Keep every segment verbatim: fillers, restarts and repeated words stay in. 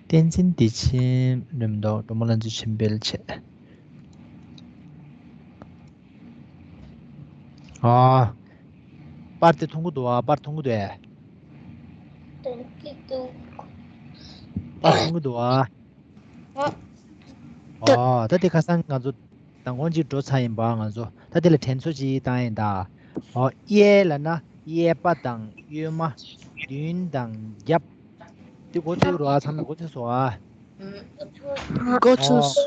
བསྟན་འཛིན་བདེ་ཆེན་རེད་མདོག་སྒྲོལ་མ་ལྷ་མཛོད་ཆེན་སྤེལ་བྱས། ཨ། པར་དེ་མཐོང་གི་འདུག་ཨ། པར་མཐོང་གི་འདུག་ཨེ། མཐོང་གི་འདུག་པར་མཐོང་གི་འདུག་ཨ། ཨ། ད་དེ་ཁ་སང་ང་ཚོ་མདང་དགོང་ཅིག་འགྲོ་ཚར་ཡིན་པ། ང་ཚོ་ད་དེ་ལ་དྲན་གསོ་ཅིག་བཏང་ཡིན་ད། ཨོ། གཡས་ལབ་ན་གཡས་པ་དང་གཡོན་མ། མདུན་དང་རྒྱབ། དེ་འགོ་ཚུགས་རོགས་ཨ། ཚང་མས་འགོ་ཚུགས་སོང་ཨ། འགོ་ཚུགས།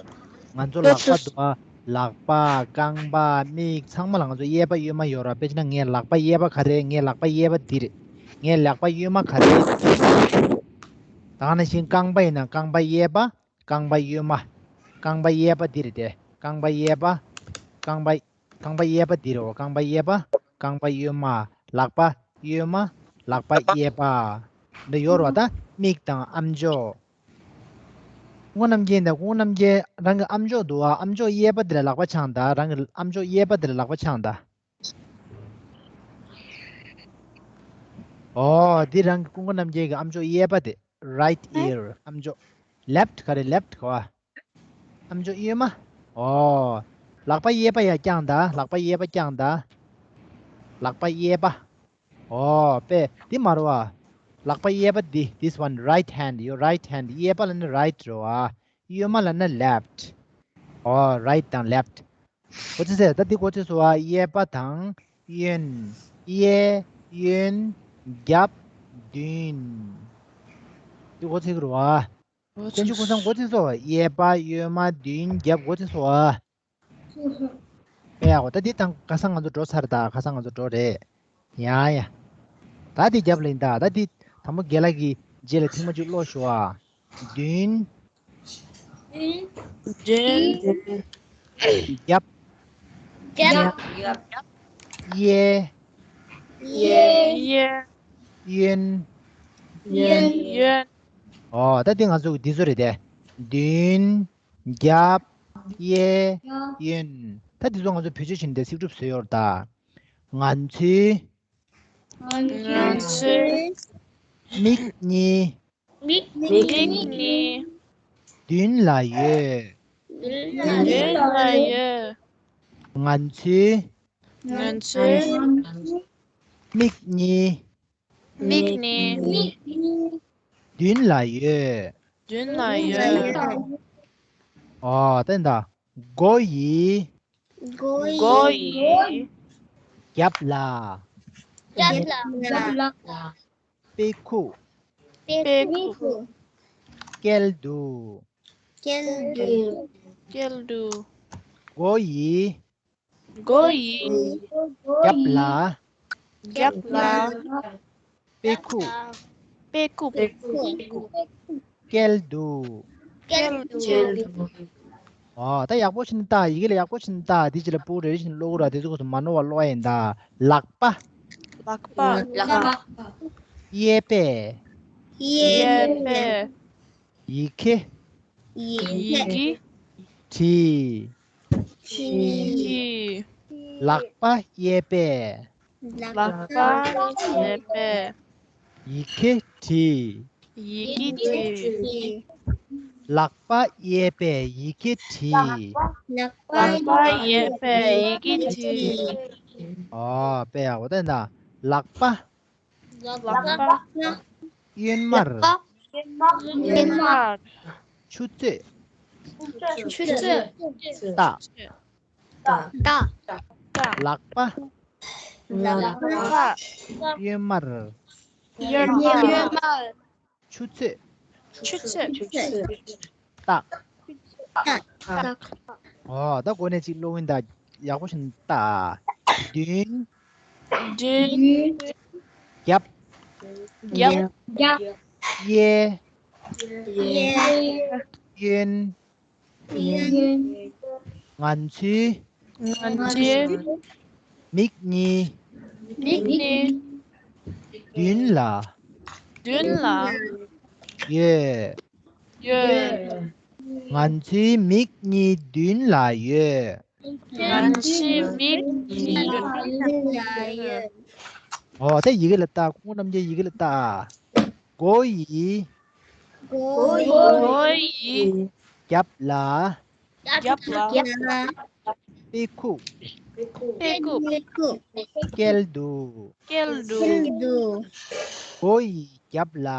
ཨོ། ང་ཚོ་ལག་པ་འདུག་ཨ། ལག་པ། རྐང་པ། མིག་ཚང་མ་ལ་ང་ཚོ་གཡས་པ་གཡོན་མ་ཡོད་ར། དཔེ་བྱས་ན་ངའི་ལག་པ་གཡས་པ་ག་རེ། ངའི་ལག་པ་གཡས་པ་འདི་རེད། ངའི་ལག་པ་གཡོན་མ་ག་རེ། ད་ག་ནང་བཞིན་རྐང་པ་ཡིན་ན་རྐང་པ་གཡས་པ། རྐང་པ་གཡོན་མ། རྐང་པ་གཡས་པ་འདི་རེད་དེ། རྐང་པ་གཡས་པ། རྐང་པ། རྐང་པ་གཡས་པ་འདི་རེད་འོ། རྐང་པ་གཡས་པ། རྐང་པ་གཡོན་མ། ལག་པ་གཡོན་མ། ལག་པ་གཡས་པ། འདི་ཡོད་རེད་བ། ད་མིག་དང་ཨམ་ཅོག་སྐུ་ངོ་རྣམ་རྒྱལ། ད་སྐུ་ངོ་རྣམ་རྒྱལ་རང་གི་ཨམ་ཅོག་འདུག་ཨ། ཨམ་ཅོག་གཡས་པ་འདི་ལ་ལག་པ་འཆང་ད། རང་གི་ཨམ་ཅོག་གཡས་པ་འདི་ལ་ལག་པ་འཆང་ད། ཨོ། འདི་རང་གི་སྐུ་ངོ་རྣམ་རྒྱལ་གྱི་ཨམ་ཅོག་གཡས་པ་དེ། right ear ཨམ་ཅོག left ག་རེ། left ག་བ། ཨམ་ཅོག་གཡོན་མ། ཨོ། ལག་པ་གཡས་པ་ཡར་བརྐྱངས་ད། ལག་པ་གཡས་པ་བརྐྱངས་ད། ལག་པ་གཡས་པ། ཨོ། དཔེ་འདི་མ་རེད་བ། ལག་པ་གཡས་པ་འདི། this one, right hand, your right hand. གཡས་པ་ལབ་ན་right རེད་བ། གཡོན་མ་ལབ་ན་left. ཨོ། right དང་left. གོ་ཚོད་ཟེར། ད་འདི་གོ་ཚོད་སོང་བ། གཡས་པ་དང་གཡོན། གཡས། གཡོན། རྒྱབ། མདུན། འདི་གོ་ཚོད་རེད་བ། བསྟན་ཆོས་ཀུན་བཟང་གོ་ཚོད་སོང་བ། གཡས་པ། གཡོན་མ། མདུན། རྒྱབ། གོ་ཚོད་སོང་བ། དཔེ་ཡག་པོ། ད་འདི་དང་ཁ་སང་ང་ཚོ་འགྲོ་ཚར་ད། ཁ་སང་ང་ཚོ་འགྲོ་རེད། ཡ་ཡ། ད་འདི་རྒྱབ་ལ་ཡིན་ད། ད་འདི་དང་པོ་རྒན་ལགས་ཀྱི་རྗེས་ལ་ཐེངས་མ་གཅིག་ཀློག་ཞུ་ཨ། མདུན། མདུན། རྒྱབ། རྒྱབ། གཡས། གཡས། གཡས། གཡོན། གཡོན། གཡོན། ཨོ། ད་འདི་ང་ཚོ་འདི་ཚོ་རེད་དེ། མདུན། རྒྱབ། གཡས། གཡོན། ད་འདི་ཚོ་ང་ཚོ་བེད་སྤྱོད་བྱས་ནས་ཚིག་གྲུབ་བཟོས་ཡོད་རེད་ད། ང་ཚོའི། ང་ཚོའི། མིག་གཉིས། མིག་གཉིས། མདུན་ལ་ཡོད། མདུན་ལ་ཡོད། ང་ཚོའི། ང་ཚོའི། མིག་གཉིས། མིག་གཉིས། མདུན་ལ་ཡོད། མདུན་ལ་ཡོད། ཨོ། ད་ད། མགོ་ཡི། མགོ་ཡི། རྒྱབ་ལ། རྒྱབ་ལ། དཔེ་ཁུག་དཔེ་ཁུག་སྐྱེལ་འདུག་སྐྱེལ་འདུག་སྐྱེལ་འདུག་མགོ་ཡི། མགོ་ཡི། རྒྱབ་ལ། རྒྱབ་ལ། དཔེ་ཁུག་དཔེ་ཁུག་སྐྱེལ་འདུག་སྐྱེལ་འདུག་ཨོ། ད་ཡག་པོ་བྱས་ནས་ལྟ། ཡི་གེ་ལ་ཡག་པོ་བྱས་ནས་ལྟ། དེ་རྗེས་ལ་ཕྲུ་གུ་རེ་རེ་བཞིན་ཀློག་ར། དེ་ཚོ་སྐབས་སུ་མ་ནོར་བ་ཀློག་ཡ་ཡིན་ད། ལག་པ། ལག་པ། གཡས་པས། གཡས་པས། ཡི་གེ་ཡི་གེ་བྲིས། བྲིས། ལག་པ་གཡས་པས། ལག་པ་གཡས་པས། ཡི་གེ་བྲིས། ཡི་གེ་བྲིས། ལག་པ་གཡས་པས་ཡི་གེ་བྲིས། ལག་པ་གཡས་པས་ཡི་གེ་བྲིས། ཨོ། དཔེ་ཡག་པོ། ད་ཡིན་ད། ལག་པ། ལག་པ། གཡོན་མར། གཡོན་མར། ཆུ་ཚོད། ཆུ་ཚོད། བལྟ། བལྟ། ལག་པ། ལག་པ། གཡོན་མར། གཡོན་མར། ཆུ་ཚོད། ཆུ་ཚོད། བལྟ། ཨོ། ད་འགོ་ནས་ཅིག་ཀློག་ཡིན་ད། ཡག་པོ་བྱས་ནས་ལྟ། མདུན། མདུན། རྒྱབ། རྒྱབ། གཡས། གཡས། གཡོན། ང་ཚོའི། ང་ཚོའི། མིག་གཉིས། མིག་གཉིས། མདུན་ལ། མདུན་ལ། ཡོད། ཡོད། ང་ཚོའི་མིག་གཉིས་མདུན་ལ་ཡོད། ང་ཚོའི་མིག་གཉིས་མདུན་ལ་ཡོད། ཨོ། ད་ཡི་གེ་ལ་ལྟ། སྐུ་ངོ་རྣམ་རྒྱལ་ཡི་གེ་ལ་ལྟ། མགོ་ཡི། མགོ་ཡི། མགོ་ཡི། རྒྱབ་ལ། རྒྱབ་ལ། དཔེ་ཁུག་དཔེ་ཁུག་དཔེ་ཁུག་སྐྱེལ་འདུག་སྐྱེལ་འདུག་སྐྱེལ་འདུག་མགོ་ཡི་རྒྱབ་ལ།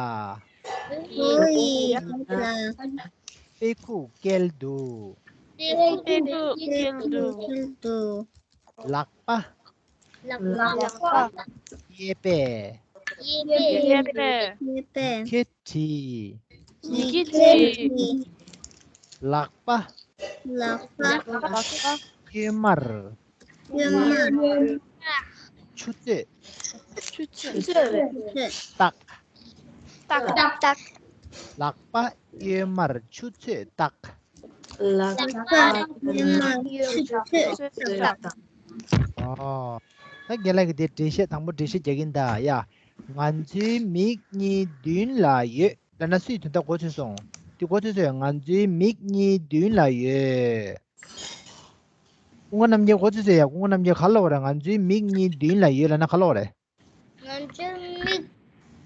མགོ་ཡི་རྒྱབ་ལ། དཔེ་ཁུག་སྐྱེལ་འདུག་དཔེ་ཁུག་དཔེ་ཁུག་སྐྱེལ་འདུག་སྐྱེལ་འདུག་ལག་པ། ལག་པ། གཡས་པས། གཡས་པས། གཡས་པས། ཡི་གེ་བྲིས། ཡི་གེ་བྲིས། ལག་པ། ལག་པ། ལག་པ། གཡོན་མར། གཡོན་མར། ཆུ་ཚོད། ཆུ་ཚོད། བཏགས། བཏགས། ལག་པ་གཡོན་མར་ཆུ་ཚོད་བཏགས། ལག་པ་གཡོན་མར་ཆུ་ཚོད་བཏགས། ཨོ། ད་རྒན་ལགས་ཀྱིས་དེ་འགྲེལ་བཤད་དང་པོ་འགྲེལ་བཤད་རྒྱག་གིན་གདའ་ཡ། ང་ཚོའི་མིག་གཉིས་མདུན་ལ་ཡོད་ལབ་ན་སུས་དོན་དག་གོ་ཚོད་སོང་། དེ་གོ་ཚོད་སོང་ཡ། ང་ཚོའི་མིག་གཉིས་མདུན་ལ་ཡོད། ཀུན་དགའ་རྣམ་རྒྱལ་གོ་ཚོད་སོང་ཡ། ཀུན་དགའ་རྣམ་རྒྱལ་ག་ལབ་པ་རེད། ང་ཚོའི་མིག་གཉིས་མདུན་ལ་ཡོད་ལབ་ན་ག་ལབ་པ་རེད། ང་ཚོའི་མིག་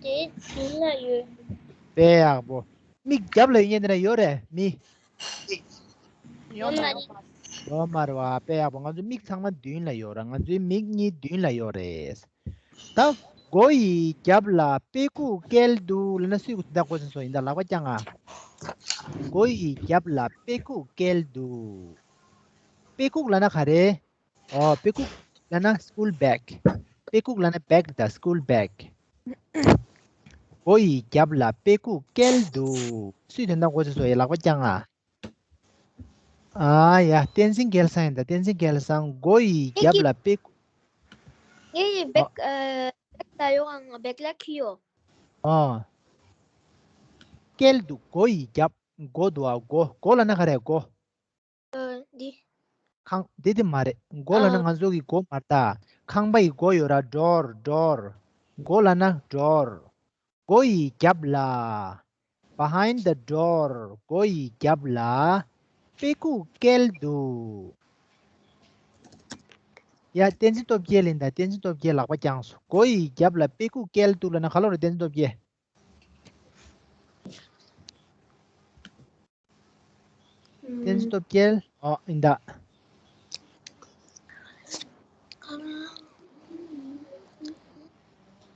དེ་མདུན་ལ་ཡོད། དཔེ་ཡག་པོ། མིག་རྒྱབ་ལ་ཡོད་མཁན་དེ་འདྲ་ཡོད་རེད་མི། ཡོད་མ་རེད། ཡོད་མ་རེད་བ། དཔེ་ཡག་པོ། ང་ཚོའི་མིག་ཚང་མ་མདུན་ལ་ཡོད་རེད། ང་ཚོའི་མིག་གཉིས་མདུན་ལ་ཡོད་རེད། ད་མགོ་ཡི་རྒྱབ་ལ་དཔེ་ཁུག་བཀལ་འདུག་ལབ་ན་སུས་གོ་ཚོད་སོང་ཡིན་ད། ལག་པ་བརྐྱངས་ཨ། མགོ་ཡི་རྒྱབ་ལ་དཔེ་ཁུག་བཀལ་འདུག་དཔེ་ཁུག་ལབ་ན་ག་རེ། ཨོ། དཔེ་ཁུག་ལབ་ན་school bag། དཔེ་ཁུག་ལབ་ན་bag་ད། school bag། མགོ་ཡི་རྒྱབ་ལ་དཔེ་ཁུག་བཀལ་འདུག་སུས་དོན་དག་གོ་ཚོད་སོང་ཡ། ལག་པ་བརྐྱངས་ཨ། ཨ་ཡ། བསྟན་འཛིན་སྐལ་བཟང་ཡིན་ད། བསྟན་འཛིན་སྐལ་བཟང་མགོ་ཡི་རྒྱབ་ལ་དཔེ་ཁུག་ངའི་bag་ཨ། bag་ད་ཡོང་ང་bag་ལ་ཁྱེར་ཡོང་། ཨ། བཀལ་འདུག་མགོ་ཡི་རྒྱབ། མགོ་འདུག་ཨ། མགོ། མགོ་ལབ་ན་ག་རེ་མགོ། ཨ། འདི། ཁང་། འདི་དེ་མ་རེད། མགོ་ལབ་ན་ཨ། ང་ཚོ་གི་མགོ་མ་རེད་ད། ཁང་པ་ཡི་མགོ་ཡོད་ར། drawer drawer། མགོ་ལབ་ན་drawer། མགོ་ཡི་རྒྱབ་ལ། behind the drawer། མགོ་ཡི་རྒྱབ་ལ། དཔེ་ཁུག་བཀལ་འདུག་ཡ། བསྟན་འཛིན་སྟོབས་རྒྱལ་ཡིན་ད། བསྟན་འཛིན་སྟོབས་རྒྱལ་ལག་པ་བརྐྱངས་སོང་། མགོ་ཡི་རྒྱབ་ལ་དཔེ་ཁུག་བཀལ་འདུག་ལབ་ན་ག་ལབ་རེད། བསྟན་འཛིན་སྟོབས་རྒྱལ། བསྟན་འཛིན་སྟོབས་རྒྱལ། ཨོ། ཡིན་ད།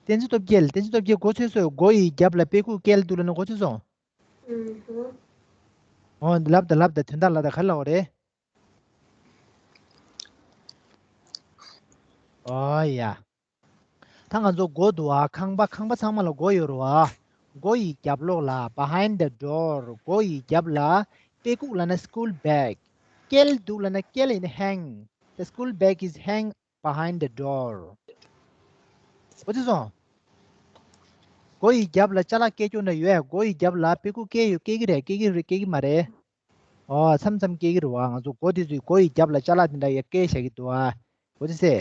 བསྟན་འཛིན་སྟོབས་རྒྱལ། བསྟན་འཛིན་སྟོབས་རྒྱལ་གོ་ཚོད་སོང་། མགོ་ཡི་རྒྱབ་ལ་དཔེ་ཁུག་བཀལ་འདུག་ལབ་ན་གོ་ཚོད་སོང་། ཨོ། ལབ་ད་ལབ་ད། དོན་དག་ལབ་ད། ག་ལབ་རེད། ཨོ་ཡ། ད་ང་ཚོ་མགོ་འདུག་ཨ། ཁང་པ། ཁང་པ་ཚང་མ་ལ་མགོ་ཡོད་རེད་བ། མགོ་ཡི་རྒྱབ་ལོགས་ལ། behind the drawer། མགོ་ཡི་རྒྱབ་ལ། དཔེ་ཁུག་ལབ་ན་school bag། བཀལ་འདུག་ལབ་ན། བཀལ་ཡིན་ན་hang། The school bag is hang behind the drawer། གོ་ཚོད་སོང་། མགོ་ཡི་རྒྱབ་ལ་ཅ་ལག་བཀལ་རྒྱུ་འདྲ་ཡོད་ཨ། མགོ་ཡི་རྒྱབ་ལ་དཔེ་ཁུག་བཀལ་ཡོད། བཀལ་གི་རེད། བཀལ་གི་རེད། བཀལ་གི་མ་རེད། ཨོ། མཚམས་མཚམས་སྐྱེ་གི་རེད་བ། ང་ཚོ་མགོ་དེ་ཚོའི་མགོ་ཡི་རྒྱབ་ལ་ཅ་ལག་དེ་འདྲ་ཡ་སྐྱེལ་བཞག་གི་འདུག་ཨ། འོ་དེ་ཟེ།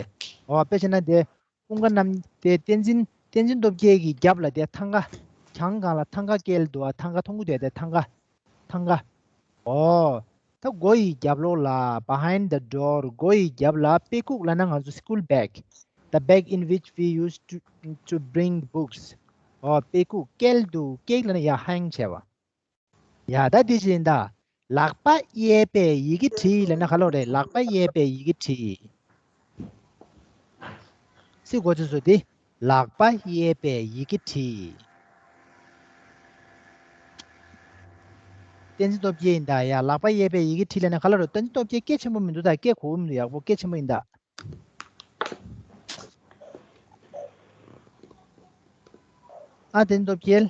ཨོ། དཔེ་བྱས་ན་དེ། ཀུན་དགའ་རྣམ། དེ་བསྟན་འཛིན། བསྟན་འཛིན་སྟོབས་རྒྱལ་གྱི་རྒྱབ་ལ་དེ་ཐང་ག། གྱང་སྒང་ལ་ཐང་ག་སྐྱེལ་འདུག་ཨ། ཐང་ག་མཐོང་གི་འདུག་ཨ། དེ་ཐང་ག། ཐང་ག། ཨོ། ད་མགོ་ཡི་རྒྱབ་ལོགས་ལ། behind the drawer། མགོ་ཡི་རྒྱབ་ལ། དཔེ་ཁུག་ལབ་ན་ང་ཚོ་school bag། The bag in which we used to, to bring books། ཨོ། དཔེ་ཁུག་སྐྱེལ་འདུག་སྐྱེལ་ལབ་ན་ཡ་hang་བྱས་པ། ཡ། ད་འདི་བཞིན་ད། ལག་པ་གཡས་པས་ཡི་གེ་བྲིས་ལབ་ན་ག་ལབ་རེད། ལག་པ་གཡས་པས་ཡི་གེ་བྲིས། སུས་གོ་ཚོད་སོང་དེ། ལག་པ་གཡས་པས་ཡི་གེ་བྲིས། བསྟན་འཛིན་སྟོབས་རྒྱལ་ཡིན་ད་ཡ། ལག་པ་གཡས་པས་ཡི་གེ་བྲིས་ལབ་ན་ག་ལབ་རེད། བསྟན་འཛིན་སྟོབས་རྒྱལ་སྐད་ཆེན་པོ་མི་འདུག་ད། སྐད་གོ་གི་མི་འདུག་ཡག་པོ་སྐད་ཆེན་པོ་ཡིན་ད། ཨ། བསྟན་འཛིན་སྟོབས་རྒྱལ།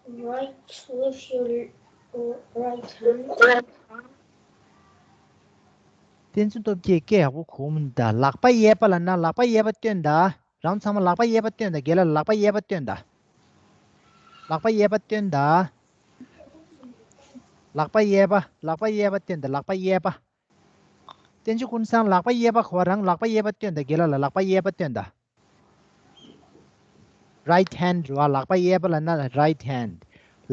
Write with your right hand. བསྟན་འཛིན་སྟོབས་རྒྱལ་སྐད་ཡག་པོ་གོ་མི་འདུག་ད། ལག་པ་གཡས་པ་ལབ་ན་ལག་པ་གཡས་པ་སྟོན་ད། རང་ཚང་མ་ལག་པ་གཡས་པ་སྟོན་ད། རྒན་ལགས་ལག་པ་གཡས་པ་སྟོན་ད། ལག་པ་གཡས་པ་སྟོན་ད། ལག་པ་གཡས་པ། ལག་པ་གཡས་པ་སྟོན་ད། ལག་པ་གཡས་པ། བསྟན་འཛིན་ཀུན་བཟང་ལག་པ་གཡས་པ་གོ་བ། རང་ལག་པ་གཡས་པ་སྟོན་ད། རྒན་ལགས་ལ་ལག་པ་གཡས་པ་སྟོན་ད། Right hand་རེད་བ། ལག་པ་གཡས་པ་ལབ་ན་right hand།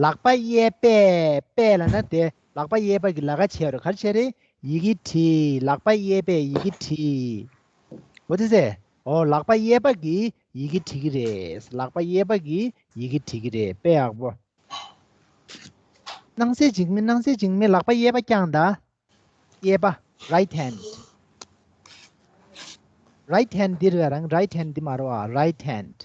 ལག་པ་གཡས་པས། པས་ལབ་ན་དེ་ལག་པ་གཡས་པ་གི་ལ་ཁ་བྱས་རེད། ག་རེ་བྱས་རེད། ཡི་གེ་བྲིས། ལག་པ་གཡས་པས་ཡི་གེ་བྲིས། འོ་དེ་ཟེ། ཨོ། ལག་པ་གཡས་པ་གིས་ ཡི་གེ་འབྲི་གི་རེད། ལག་པ་གཡས་པ་གིས་ཡི་གེ་འབྲི་གི་རེད། དཔེ་ཡག་པོ། སྣང་གསལ་འཇིགས་མེད། སྣང་གསལ་འཇིགས་མེད། ལག་པ་གཡས་པ་བརྐྱངས་དང་། གཡས་པ། right hand. Right hand འདི་རེད་རང་། right hand འདི་མ་རེད་བ། right hand.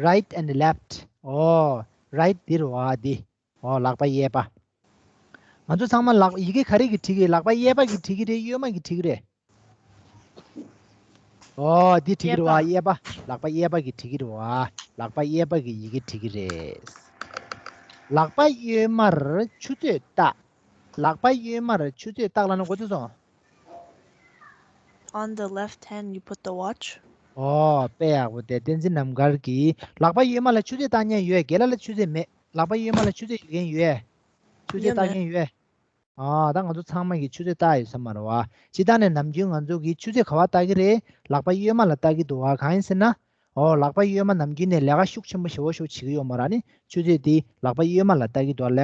Right and left. ཨོ། right འདི་རེད་བ་འདི། ཨོ། ལག་པ་གཡས་པ། ང་ཚོ་ཚང་མ་ལག་ཡི་གེ་ག་རེ་གིས་བྲིས་ཀྱི། ལག་པ་གཡས་པ་གིས་བྲིས་ཀྱི་རེད། གཡོན་མ་གིས་བྲིས་ཀྱི་རེད། ཨོ། འདི་བྲིས་ཀྱི་རེད་བ། གཡས་པ། ལག་པ་གཡས་པ་གིས་བྲིས་ཀྱི་རེད་བ། ལག་པ་གཡས་པ་གིས་ཡི་གེ་བྲིས་ཀྱི་རེད། ལག་པ་གཡོན་མར་ཆུ་ཚོད་བཏགས། ལག་པ་གཡོན་མར་ཆུ་ཚོད་བཏགས་ལབ་ན་གོ་ཚོད་སོང་། On the left hand, you put the watch. ཨོ། དཔེ་ཡག་པོ་དེ། བསྟན་འཛིན་རྣམ་དཀར་གྱིས་ལག་པ་གཡོན་མ་ལ་ཆུ་ཚོད་བཏགས་མཁན་ཡོད། རྒན་ལགས་ལ་ཆུ་ཚོད་མེད། ལག་པ་གཡོན་མ་ལ་ཆུ་ཚོད་ཡོད་མཁན་ཡོད། ཆུ་ཚོད་ཡོད་བཏགས་མེད། མཁན་ཡོད། ཨ། ད་ང་ཚོ་ཚང་མ་གིས་ཆུ་ཚོད་བཏགས་ཡོད་ས་མ་རེད་བ། སྤྱིར་བཏང་ནས་ནམ་རྒྱུན་ང་ཚོ་གིས་ཆུ་ཚོད་ག་པར་བཏགས་ཀྱི་རེད། ལག་པ་གཡོན་མ་ལ་བཏགས་ཀྱི་འདུག་བ། གང་ཡིན་ཟེར་ན། ཨོ། ལག་པ་གཡོན་མ་ནམ་རྒྱུན་ནས་ལས་ཀ་ཤུགས་ཆེན་པོ་ཞེ་པོ་ཞེ་པོ་བྱེད་ཀྱི་ཡོད་མ་རེད། ཨ་ནི་ཆུ་ཚོད་དེ་ལག་པ་གཡོན་མ་ལ་བཏགས་ཀྱི་འདུག་བ། ལས་ཀ་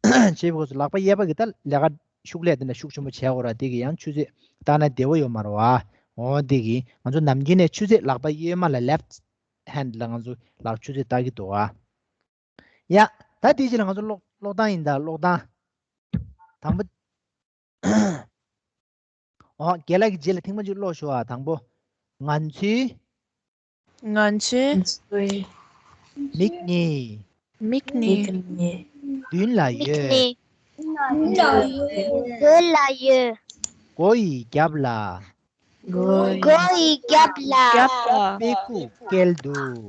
བྱེད་དགོས་སུ། ལག་པ་གཡས་པ་གིས་ད་ལས་ཀ་ཤུགས་ལས་དེ་འདྲ་ཤུགས་ཆེན་པོ་བྱེད་དགོས་ར། དེ་གིས་ཡང་ཆུ་ཚོད་བཏགས་ན་བདེ་པོ་ཡོད་མ་རེད་བ། ཨོ། དེ་གིས་ང་ཚོ་ནམ་རྒྱུན་ནས་ཆུ་ཚོད་ལག་པ་གཡོན་མ་ལ། left hand ལ་ང་ཚོ་ལག་ཆུ་ཚོད་བཏགས་ཀྱི་འདུག་བ། ཡ། ད་དེའི་རྗེས་ལ་ང་ཚོ་ཀློག་ཀློག་སྟངས་ཡིན་ད། ཀློག་སྟངས། དང་པོ། ཨོ། རྒན་ལགས་ཀྱི་རྗེས་ལ་ཐེངས་མ་གཅིག་ཀློག་ཞུ་བ། དང་པོ། ང་ཚོའི། ང་ཚོའི། མིག་གཉིས། མིག་གཉིས། མདུན་ལ་ཡོད། མདུན་ལ་ཡོད། མགོ་ཡི་རྒྱབ་ལ། མགོ་ཡི་རྒྱབ་ལ། རྒྱབ་ལ། དཔེ་ཁུག་བཀལ་འདུག་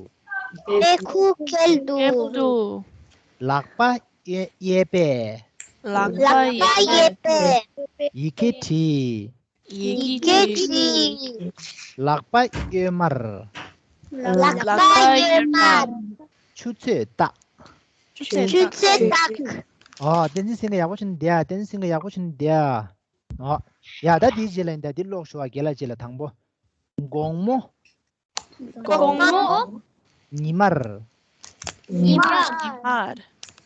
དཔེ་ཁུག་བཀལ་འདུག་བཀལ་འདུག་ལག་པ་གཡས་གཡས་པས། ལག་པ་གཡས་པས། ཡི་གེ་བྲིས། ཡི་གེ་བྲིས། ལག་པ་གཡོན་མར། ལག་པ་གཡོན་མར། ཆུ་ཚོད་བཏགས། ཆུ་ཚོད་བཏགས། ཨོ། བསྟན་འཛིན་སེང་གེ་ཡག་པོ་བྱས་ནས་བསྡད་ཨ། བསྟན་འཛིན་སེང་གེ་ཡག་པོ་བྱས་ནས་བསྡད་ཨ། ཨོ། ཡ། ད་དེའི་རྗེས་ལ་ཡིན་ད། འདི་ཀློག་ཞུ་བ། རྒན་ལགས་རྗེས་ལ། དང་པོ། དགོང་མོ། དགོང་མོ། ཉི་མར། ཉི་མར། ཉི་མར།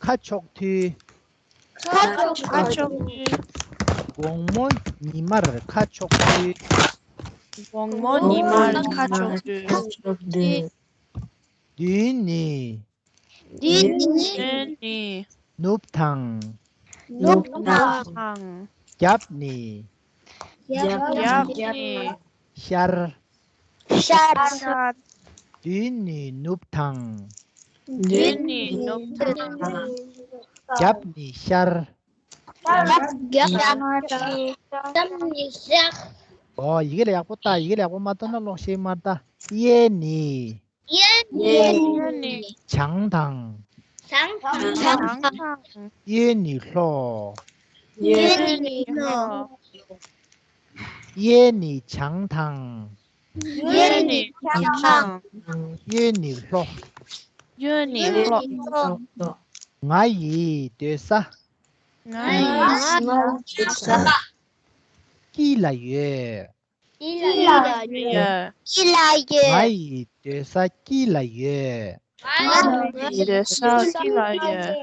ཁ་ཕྱོགས་དུས། ཁ་ཕྱོགས། ཁ་ཕྱོགས་དུས། དགོང་མོ་ཉི་མར་ཁ་ཕྱོགས་དུས། དགོང་མོ་ཉི་མར་ཁ་ཕྱོགས་དུས། མདུན་ནི། མདུན་ནི། ནུབ་དང་། ནུབ་དང་། རྒྱབ་ནི། རྒྱབ་ནི། ཤར། ཤར། མདུན་ནི་ནུབ་དང་། མདུན་ནི་ནུབ་དང་། རྒྱབ་ནི་ཤར། རྒྱབ་ནི་ཤར། ཨོ། ཡི་གེ་ལ་ཡག་པོ་ལྟ། ཡི་གེ་ལ་ཡག་པོ་མ་ལྟ་ན་ཀློག་ཤེས་མ་ལྟ། གཡས་ནི། གཡས་ནི། བྱང་དང་། བྱང་དང་། གཡོན་ནི་ལྷོ། གཡོན་ནི་ལྷོ། གཡས་ནི་བྱང་དང་། གཡོན་ནི་བྱང་དང་། གཡོན་ནི་ལྷོ། གཡོན་ནི་ལྷོ། ང་ཡི་སྡོད་ས། ང་ཡི་སྡོད་ས། དཀྱིལ་ལ་ཡོད། དཀྱིལ་ལ་ཡོད། དཀྱིལ་ལ་ཡོད། ང་ཡི་སྡོད་ས་དཀྱིལ་ལ་ཡོད། ང་ཡི་སྡོད་ས་དཀྱིལ་ལ་ཡོད།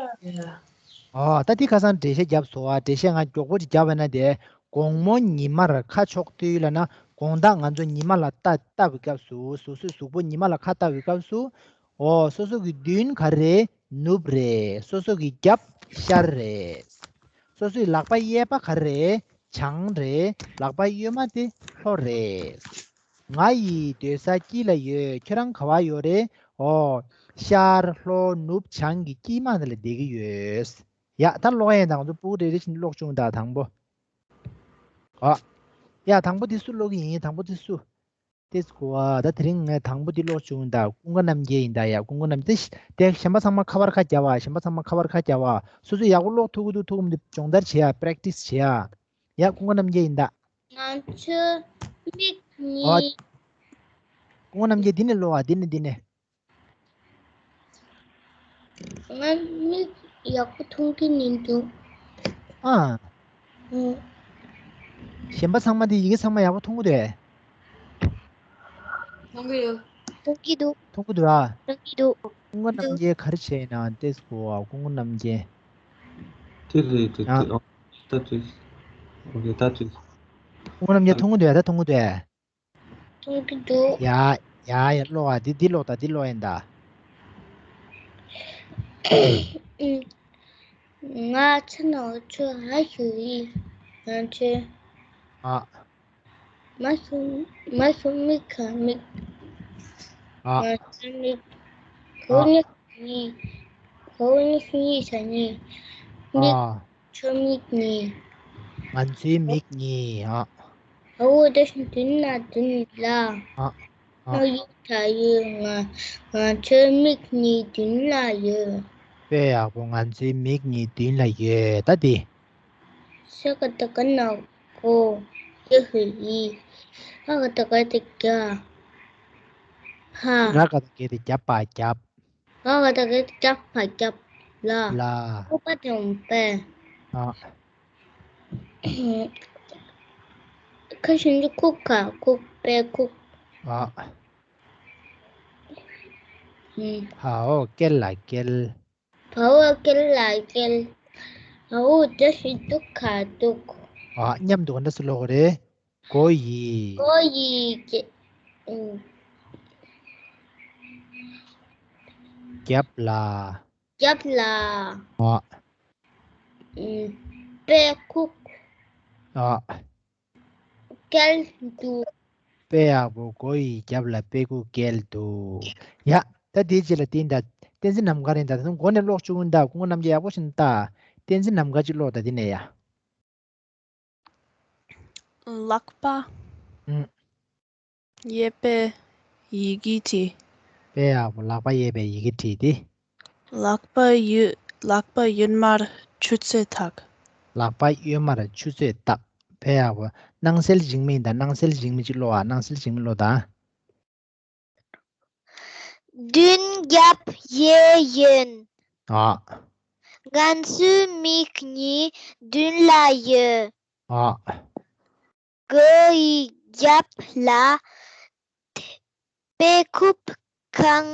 ཨོ། ད་འདི་ཁ་སང་འགྲེལ་བཤད་བརྒྱབ་སོང་བ། འགྲེལ་བཤད་ང་མགྱོགས་པོ་ཅིག་བརྒྱབ་པ་ན་དེ། དགོང་མོ་ཉི་མར་ཁ་ཕྱོགས་དུས་ལབ་ན། དགོང་དག་ང་ཚོ་ཉི་མ་ལ་ལྟ་ལྟ་བའི་སྐབས་སུ། སོ་སོའི་གཟུགས་པོ་ཉི་མ་ལ་ཁ་ལྟ་བའི་སྐབས་སུ། ཨོ། སོ་སོ་གི་མདུན་ག་རེ། ནུབ་རེད། སོ་སོ་གི་རྒྱབ་ཤར་རེད། སོ་སོའི་ལག་པ་གཡས་པ་ག་རེ། བྱང་རེད། ལག་པ་གཡོན་མ་དེ་ལྷོ་རེད། ང་ཡི་སྡོད་ས་དཀྱིལ་ལ་ཡོད། ཁྱོད་རང་ག་པར་ཡོད་རེད། ཨོ། ཤར་ལྷོ་ནུབ་བྱང་གི་དཀྱིལ་མ་དེ་ལ་བསྡད་ཀྱི་ཡོད། ཡ། ད་ཀློག་ཡས་དང་། ང་ཚོ་སྤུ་གུ་རེ་རེ་བཞིན་ཀློག་བྱུང་ད། དང་པོ། ཨོ། ཡ། དང་པོ་དེ་སུ་ཀློག་གི་ཡིན། དང་པོ་དེ་སུ། ཏེ་སྐུ་བ། ད་དེ་རིང་ངས་དང་པོ་འདི་ཀློག་བྱུང་ད། ཀུན་དགའ་རྣམ་རྒྱལ་ཡིན་ད། ཡ། ཀུན་དགའ་རྣམ་རྒྱལ། དེ་གཞན་པ་ཚང་མ་ཁ་པར་ཁ་རྒྱབ་པ། གཞན་པ་ཚང་མ་ཁ་པར་ཁ་རྒྱབ་པ། སོ་སོ་ཡག་པོ་ཀློག་ཐུབ་ཀྱི་འདུག་ཐུབ་ཀྱི་མི་འདུག་སྦྱོང་བརྡར་བྱེད་ཡ། པེ་རེག་ཊི་སི་བྱེད་ཡ། ཡ། ཀུན་དགའ་རྣམ་རྒྱལ་ཡིན་ད། ང་ཚོའི་མིག་གཉིས། ཨོ། ཀུན་དགའ་རྣམ་རྒྱལ། འདི་ནས་ཀློག་ཨ། འདི་ནས། འདི་ནས། ང་མིག་ཡག་པོ་མཐོང་གི་མི་འདུག་ཨ། ཨང་། གཞན་པ་ཚང་མ་དེ་ཡི་གེ་ཚང་མ་ཡག་པོ་མཐོང་གི་འདུག་མཐོང་གི་ཡོད། མཐོང་གི་འདུག་མཐོང་གི་འདུག་ར། མཐོང་གི་འདུག་ཀུན་དགའ་རྣམ་རྒྱལ་ག་རེ་བྱས་ཡིན་ན། ཏེ་སྐུ་བ། ཀུན་དགའ་རྣམ་རྒྱལ། དེ་རེད་དེ། ཨ། དེ། ཨོ། ད་དེ། ཨོ་ཁེ། ད་དེ། ཀུན་དགའ་རྣམ་རྒྱལ་མཐོང་གི་འདུག་ཡ། ད་མཐོང་གི་འདུག་མཐོང་གི་འདུག་ཡ། ཡ་ཡ་ཀློག་ཨ། འདི་འདི་ཀློག་ད། འདི་ཀློག་ཡིན་ད། ང་ཚོ་ནང་ཆོས་ཧ་ཞུ་ཡིན། ང་ཚོས་ཨ། མ་ཤུ་མ་ཤུ་མིག་ག་མིག་ཨ། ང་ཚོའི་མིག་ཨ། ཁོ་ནི་གཉིས། ཁོ་ནི་གཉིས་ཆ་གཉིས། མིག་ཨ། ཆོས་མིག་གཉིས། ང་ཚོའི་མིག་གཉིས་ཨ། ཨ་འོ་ད་བདུན་ལ་བདུན་ལ། ཨ། ཨ། ཨ་ཡོད་ད་ཡོད། ང་ང་ཚོའི་མིག་གཉིས་མདུན་ལ་ཡོད། དཔེ་ཡག་པོ། ང་ཚོའི་མིག་གཉིས་མདུན་ལ་ཡོད། ད་དེ། ས་ག་བཏགས་སྒ་ན་སྒོ། ཡ་ཧུ་ཡི། ཧ་ག་བཏགས་སྒ་ཏེ་སྒྱ། ཧ། ར་ག་བཏགས་རྒྱ་ཏེ་རྒྱབ་པ་རྒྱབ། ག་ག་བཏགས་སྒ་རྒྱབ་པ་རྒྱབ་ལ། ལ། ཁུ་པ་དང་པས། ཨ། ཁ་ཞབས་ཀྱུ་ཁུ་ག་ཁུག་པས་ཁུག་ཨ། ཧ་འོ་ཀེལ་ལ་ཀེལ། བ་འོ་ཀེལ་ལ་ཀེལ། འ་འོ་ད་ཞབས་ཀྱུ་ག་འདུག་ཨ། མཉམ་དུ་ག་འདྲ་སེ་ཀློག་དགོས་རེད། མགོ་ཡི། མགོ་ཡི་རྒྱ། ཨུ། རྒྱབ་ལ། རྒྱབ་ལ། ཨ། ཨུ། པས་ཁུག་ཨ། ཀེལ་འདུག་དཔེ་ཡག་པོ། མགོ་ཡི་རྒྱབ་ལ་པས་ཁུག་ཀེལ་འདུག་ཡ། ད་དེའི་རྗེས་ལ་དེ་ཡིན་ད། བསྟན་འཛིན་ནམ་མཁའ་རེད་ད། ད་དུང་མགོ་ནས་ཀློག་བཅུག་ཡིན་ད། སྐུ་ངོ་རྣམ་རྒྱལ་ཡག་པོ་ཞིག་ད། བསྟན་འཛིན་ནམ་མཁའ་ཅིག་ཀློག་ད། དེ་ནས་ཡ། ལག་པ་ཨུ། གཡས་པས་ཡི་གེ་བྲིས། དཔེ་ཡག་པོ། ལག་པ་གཡས་པས་ཡི་གེ་བྲིས་ཏེ། ལག་པ་གཡོན། ལག་པ་གཡོན་མར་ཆུ་ཚོད་བཏགས། ལག་པ་གཡོན་མར་ཆུ་ཚོད་བཏགས། དཔེ་ཡག་པོ། སྣང་གསལ་འཇིགས་མེད་ད། སྣང་གསལ་འཇིགས་མེད་ཅིག་ཀློག་ཨ། སྣང་གསལ་འཇིགས་མེད་ཀློག་ད། མདུན་རྒྱབ་གཡས་གཡོན། ཨ། ང་ཚོའི་མིག་གཉིས་མདུན་ལ་ཡོད། ཨ། མགོ་ཡི་རྒྱབ་ལ་པས་ཁུག་གང་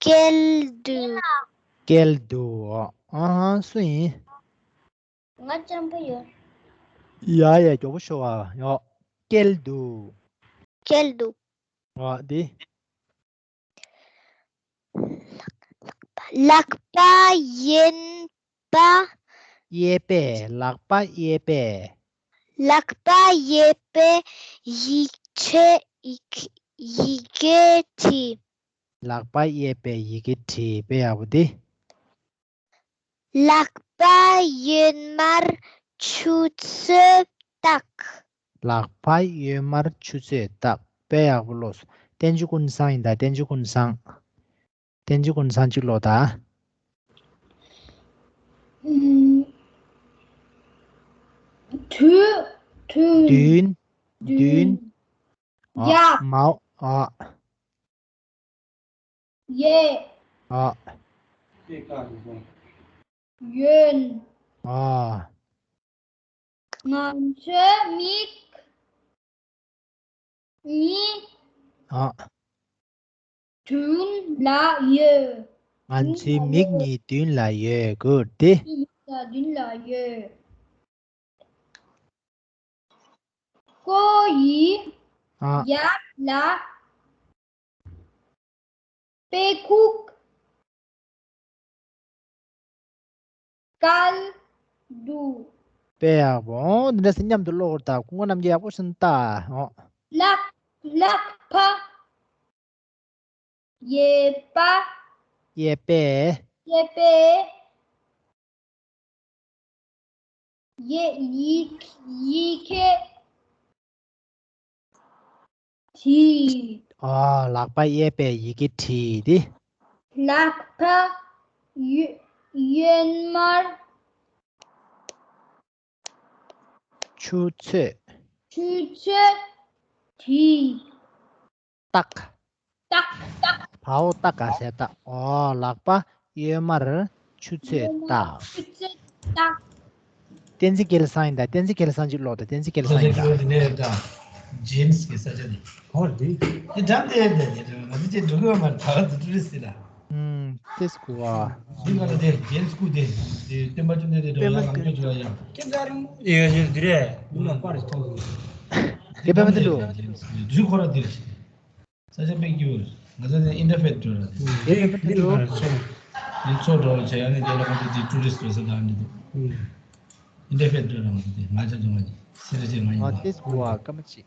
ཀེལ་འདུག་ཀེལ་འདུག་ཨ་ཧ། སུ་ཡིན། ང་གཅམ་པོ་ཡོད། ཡ་ཡ་མགྱོགས་པོ་ཤོག་ཨ། ཡོ། ཀེལ་འདུག་ཀེལ་འདུག་ཨ་དེ། ལག་པ་གཡོན་པ། གཡས་པས། ལག་པ་གཡས་པས། ལག་པ་གཡས་པས་ཡིག་ཆ་ཡིག་ཡི་གེ་བྲིས། ལག་པ་གཡས་པས་ཡི་གེ་བྲིས། དཔེ་ཡག་པོ་དེ། ལག་པ་གཡོན་མར་ཆུ་ཚོད་བཏགས། ལག་པ་གཡོན་མར་ཆུ་ཚོད་བཏགས། དཔེ་ཡག་པོ་ཀློག་སོང་། བསྟན་འཛིན་ཀུན་བཟང་ཡིན་ད། བསྟན་འཛིན་ཀུན་བཟང་། བསྟན་འཛིན་ཀུན་བཟང་ཅིག་ཀློག་ད། ཨུམ། དུ་དུ་མདུན། མདུན། མདུན། ཨ། ཡ། མའོ། ཨ། གཡས། ཨ། གཡོན། ཨ། ང་ཚོའི་མིག་གཉིས། ཨ། མདུན་ལ་ཡོད། ང་ཚོའི་མིག་གཉིས་མདུན་ལ་ཡོད། གུཌ། དེ། མདུན་ལ་ཡོད། མགོ་ཡི་ཨ། ཡར་ལ་པས་ཁུག་ཀེལ་འདུག་དཔེ་ཡག་པོ། འོ་འདི་འདྲ་ཟེར་མཉམ་དུ་ཀློག་དགོས་རེད་ད། སྐུ་ངོ་རྣམ་རྒྱལ་ཡག་པོ་ཞིག་ལྟ། འོ། ལག་ལག་པ། གཡས་པ། གཡས་པས། གཡས་པས། ཡི་ཡི་ཡི་གེ་བྲིས། ཨ། ལག་པ་གཡས་པས་ཡི་གེ་བྲིས་ཏེ། ལག་པ་གཡོ་གཡོན་མར་ཆུ་ཚོད། ཆུ་ཚོད་བྲིས། བཏགས། བཏགས། བཏགས། བའོ་བཏགས་ག་ཟེར་བཏགས། ཨོ། ལག་པ་གཡོན་མར་ཆུ་ཚོད་བཏགས། ཆུ་ཚོད་བཏགས། བསྟན་འཛིན་སྐལ་བཟང་ཡིན་ད། བསྟན་འཛིན་སྐལ་བཟང་ཅིག་ཀློག་དང་། བསྟན་འཛིན་སྐལ་བཟང་ཡིན་ད། ཇེམ་སི་གི་ས་ཆ་ནས། ཧོ་དེ། དེ་འགྲམ་དེ་དེ་དེ་ང་ཚོ་ཅིག་འགྲོ་གི་ཡོད་མ་རེད། ད་ག་ཚོད་ཊུ་རི་སི་ལ། ཨུམ། ཏེས་ཀུ་ཝ། འདི་ང་ལ་དེ་ཇེམ་སི་ཀུ་དེ་དེ་སྟོན་པ་བཅོམ་ལྡན་འདས་དུ་ལ་ལ་ང་ཚོ་ཅུ་ལ་ཡ། ཡ་ཡ་འདི་རེད། ཡུམ་ལ་པར་ཐོག་དེ་བས་མི་འདུག་ལོ། ཇེམ་སི་ཀུ་དེ་དུས་ཁོ་ར་འདིར་ཞིག་ས་ཆ་དཔེ་སྐྱིད་པོ། ང་ཚོ་ནི་ཨིན་ཏར་ཕེད་འགྲོ་ར་དེ། འདི་འདི་འདི་ཚོ། དེ་ཚོ་འགྲོ་བྱས་ཡ་ནི་དེ་ལ་ང་ཚོ་དེ་ཊུ་རི་སི་འགྲོ་ས་དང་འདི་འདུག་ཨིན་ཏར་ཕེད་འགྲོ་ར་ང་ཚོ་དེ་ང་ཚོ་ཚོ་ང་ཚོ་སི་རི་ཅེ་ང་ཡིན་པ། ཏེས་ཀུ་ཝ་སྐར་མ་གཅིག